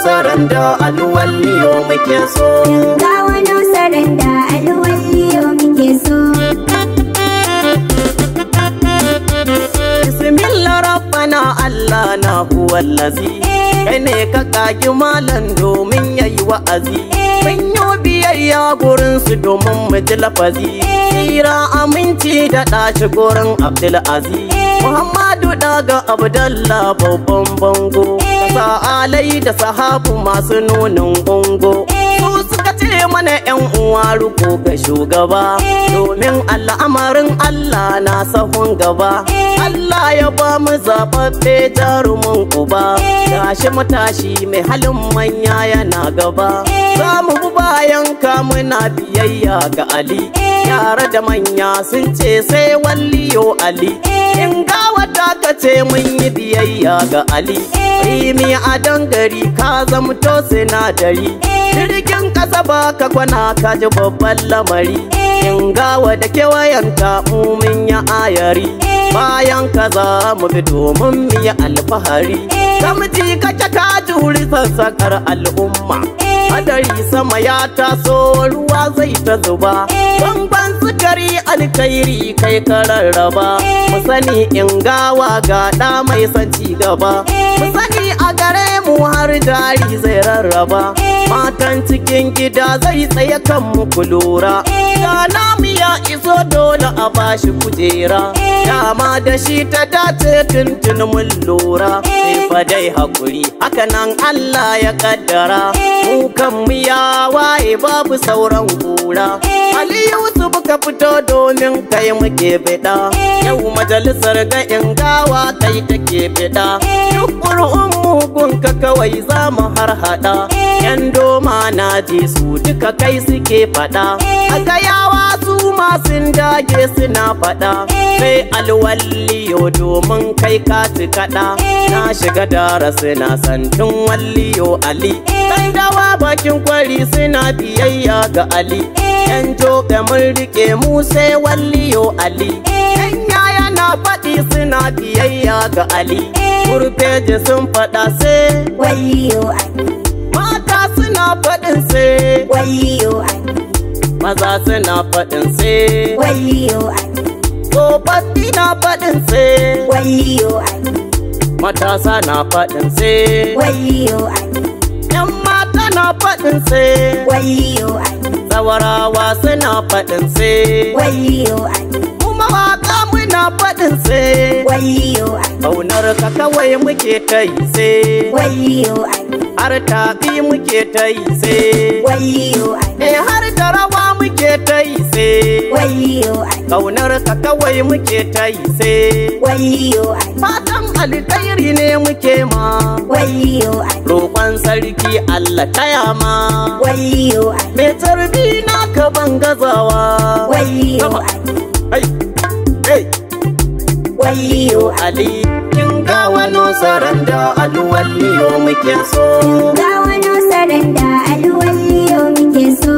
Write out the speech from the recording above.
saranda alwalliyo muke so. Ga wani saranda alwalliyo muke so. Bismillah rabbana Allah na huwallazi. Kai ne ka kagi malam domin yayi wa'azi. Mun yi biyayya gurin su domin mu ji lafazi. Tsira aminci da ɗashi gurin Abdulaziz. Muhammadu daga Abdallah babban bango. Kasa alai da sahabu masu nunin ungo. Su suka ce mana yan uwa ruko ga shugaba. Domin al'amarin Allah na sahun gaba. Allah ya ba mu zaɓaɓɓe jarumin uba. Gashi matashi mai halin manya yana gaba. Za mu bi bayan ka muna biyayya ga Ali. Yara da manya sun ce sai walliyo Ali. In ga wata ka ce mun yi biyayya ga Ali. Rimi a dangari ka zamto sinadari. Jirgin ƙasa ba ka kwana ka ji babban lamari. In gawa da kewayenta mu mun yi ayari. Bayan ka za mu bi domin mu yi alfahari. Kamji kake ka juri sassakar al'umma. Hadari sama ya taso ruwa zai ta zuba. Banban sukari alkhairi kai ka rarraba. Mu sani in gawa ga ɗa mai son ci gaba. Mu sani a gare mu har jari zai rarraba. Matan cikin gida zai tsaye kan mu ku lura. Da namu ya iso dole a bashi kujera. Dama da shi ta dace tuntun mun lura. Sai fa dai hakuri haka nan Allah ya kaddara. Mu kan mu ya waye babu sauran kura. Ali Yusuf ka fito domin kai muke bida. Yau majalisar ga ingawa kai take bida. Duk ƙuri'un mugun ka kawai za mu harhaɗa. Yan doma na ji su duka kai suke faɗa. A gayawa su ma sun dage suna faɗa. Sai alwalliyo domin kai ka ci kaɗa. Na shiga dara suna santin walliyo Ali. Dawa bakin kwari suna biyayya ga Ali. Yan jobe mun rike mu sai walliyo Ali. Yan yaya na faɗi suna biyayya ga Ali. Kurfeji sun faɗa sai Walliyo Ali. Mata suna faɗin sai Walliyo Ali. Maza suna faɗin sai Walliyo Ali. Tsofaffi na faɗin sai Walliyo Ali. Matasa na faɗin sai Walliyo Ali. Yan mata na faɗin sai Walliyo Ali. Zawarawa suna faɗin sai Walliyo Ali. Kuma waka muna faɗin sai Walliyo Ali. Kaunar ka kawai muke ta yi sai Walliyo Ali. Har tafi muke ta yi sai Walliyo Ali. Eh har da rawa muke ta yi sai Walliyo Ali. Kaunar ka kawai muke ta yi sai Walliyo Ali. Fatan alkhairi ne muke ma. Walliyo Ali. Roƙon sarki Allah taya ma. Walliyo Ali. Mai tarbi na ka ban gazawa. Walliyo Ali. Hey, hey. Walliyo Ali. Ali. Kin ga wani saranda alwalliyo muke so. Ga wani saranda alwalliyo muke so.